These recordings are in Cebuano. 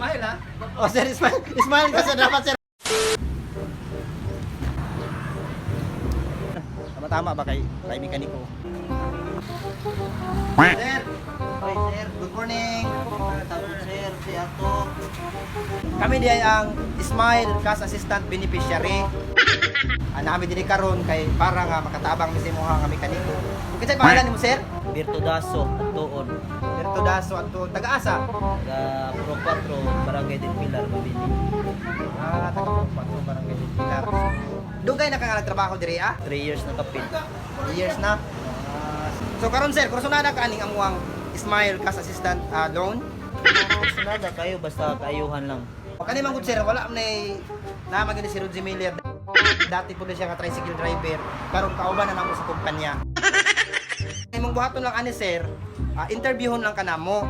Smile ha? Oh sir, smile. Smile ka sir, dapat sir. Tama-tama ba kay mekaniko? Sir! Oy, sir, good morning. Tawag sir, si Ato. Kami di ay ang Smile Cash Assistant Beneficiary. Ana kami dinhi karon kay para nga makatabang mi sa imuha nga mekaniko. Ug kinsay pangalan nimo sir? Berto Daso, Atuon. Berto Daso adto taga-asa. Taga Puro 4, Barangay del Pilar, Mabini. Ah, taga Puro 4, Barangay del Pilar. Dugay na ka nga nagtrabaho diri ah? 3 years na kapit. Years na. So karon sir, kursunada ka aning amuang Smile Cash Assistant loan. Sunada kayo, basta kaayuhan lang. O kani man gud sir, wala man nay naman gyud si Rodzi Miller. Dati po na siya nga tricycle driver, karon kauban na namo sa kumpanya. Imong buhaton lang ani sir, interviewon lang kanamo.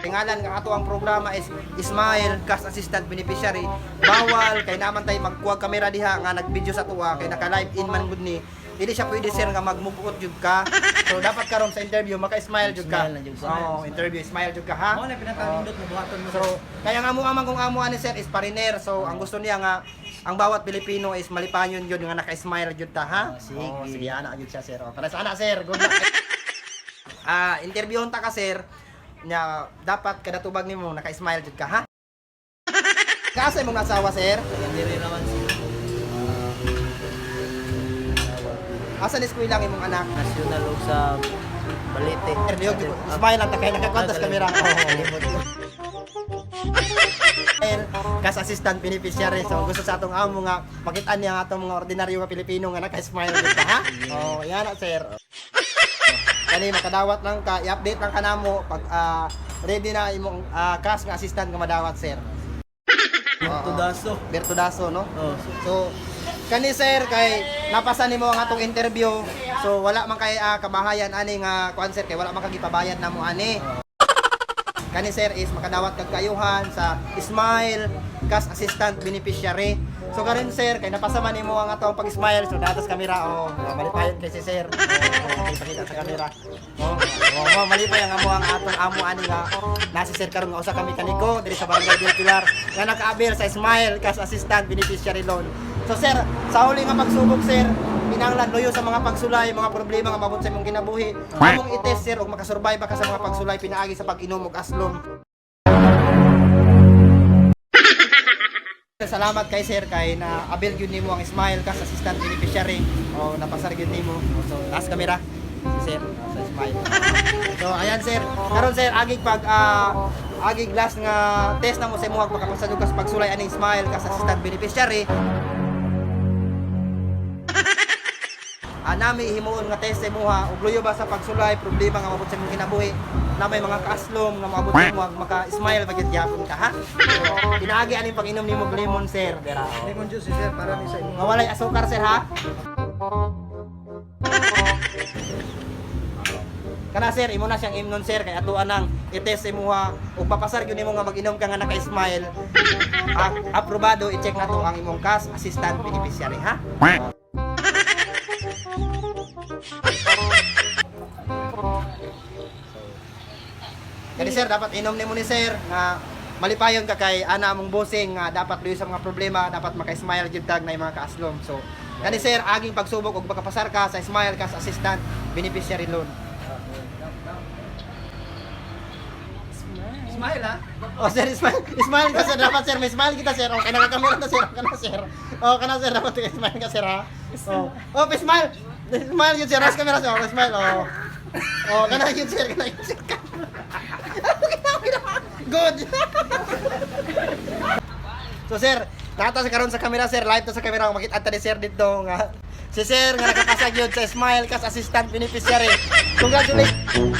Tingalan nga ato ang programa is Smile Cash Assistant Beneficiary. Bawal kay naman tay magkuha kamera diha nga nagvideo sa tuwa kay naka live in man gud ni. Dili siya pwede sir nga magmubuot jud ka. So dapat karon sa interview maka-smile jud ka. Smile na jud ka. Oo, interview smile jud ka ha. Mao na pinakanindot na buhaton mo. So, kaya nga mo amang kung amo ani sir is pariner. So, ang gusto niya nga ang bawat Pilipino is malipayon yun nga naka-smile jud ta ha. Oh, sige. Oh, sige ana jud siya sir. Oh, para sa ana sir, good luck. Interviewon ta ka sir. Nya dapat kada tubag nimo naka-smile jud ka ha. Kaasa imong asawa sir? Hindi rin naman si Asa ni eskwela ang imong anak? National o sa Balete. Sir, lihok jud ko. Smile lang ta kay nakakontas kamera. Oh. Kas assistant beneficiary. So gusto sa atong amo nga makita niya ang atong mga ordinaryo nga Pilipino nga naka-smile jud ka ha. Oh, yan na sir. Kani makadawat lang ka, i-update lang ka namo pag ready na imong cash nga assistant nga madawat sir. Berto Daso. Berto Daso no. Oh, So kani sir kay napasa nimo ang atong interview. So wala man kay kabahayan ani nga kuan sir kay wala man kag gipabayad namo ani. Kani sir is makadawat kag kayuhan sa Smile Cash Assistant Beneficiary. So karon sir kay napasa man nimo ang atong pag-smile so datos kamera oh malipayon kay si sir. Oh, okay, pakita sa kamera. Oh, oh, oh malipay ang amo ang atong amo ani nga nasi sir karon nga usa kami kaniko diri sa Barangay Del Pilar nga naka-avail sa Smile Cash Assistant Beneficiary Loan. So sir, sa huli nga pagsubok sir, pinanglan loyo sa mga pagsulay, mga problema nga mabot sa imong kinabuhi. Among i-test sir og makasurvive ba ka sa mga pagsulay pinaagi sa pag-inom og aslom. Salamat kay sir kay na avail gyud nimo ang Smile Cash Assistant Beneficiary o napasar gyud nimo. So taas kamera si sir sa smile. So ayan sir, karon sir agig pag agig last nga test na mo sa imong makapasar jud ka sa pagsulay aning Smile Cash Assistant Beneficiary. Nami himuon nga test sa imuha ug luyo ba sa pagsulay problema nga mabot sa imong kinabuhi na may mga kaaslom nga maabot sa imuha maka-smile ba gyud gyapon ka ha. So pinaagi aning pag-inom nimo og lemon sir. Dira. Oh. Lemon juice sir para ni sa imong. Nga walay asukar sir ha. Kana sir, imo na siyang imnon sir kay ato anang i-test imuha ug papasar gyud nimo nga mag-inom ka nga naka-smile. Aprobado i-check nato ang imong cash assistant beneficiary ha. Kani sir, dapat inom nimo ni sir nga malipayon ka kay ana among bossing nga dapat luyo sa mga problema, dapat maka-smile gyud tag na mga kaaslom. So, kani sir, aging pagsubok ug makapasar ka sa Smile Cash Assistant Beneficiary Loan. Smile ha? Oh sir, smile. Smile ka sir, dapat sir, may smile kita sir. Okay, nakakamera na sir, okay na sir. Oh, kana sir, dapat smile ka sir ha. Oh, oh, smile. Smile yun sir, ras camera sir, oh, smile. Oh. Oh, kana yun sir, kana yun sir. Okay na, okay na. Good. So sir, nata sa karon sa camera sir, live to sa camera makita ta ni sir dito nga. Si sir nga nakapasag yun sa Smile Cash Assistant Beneficiary. Congratulations.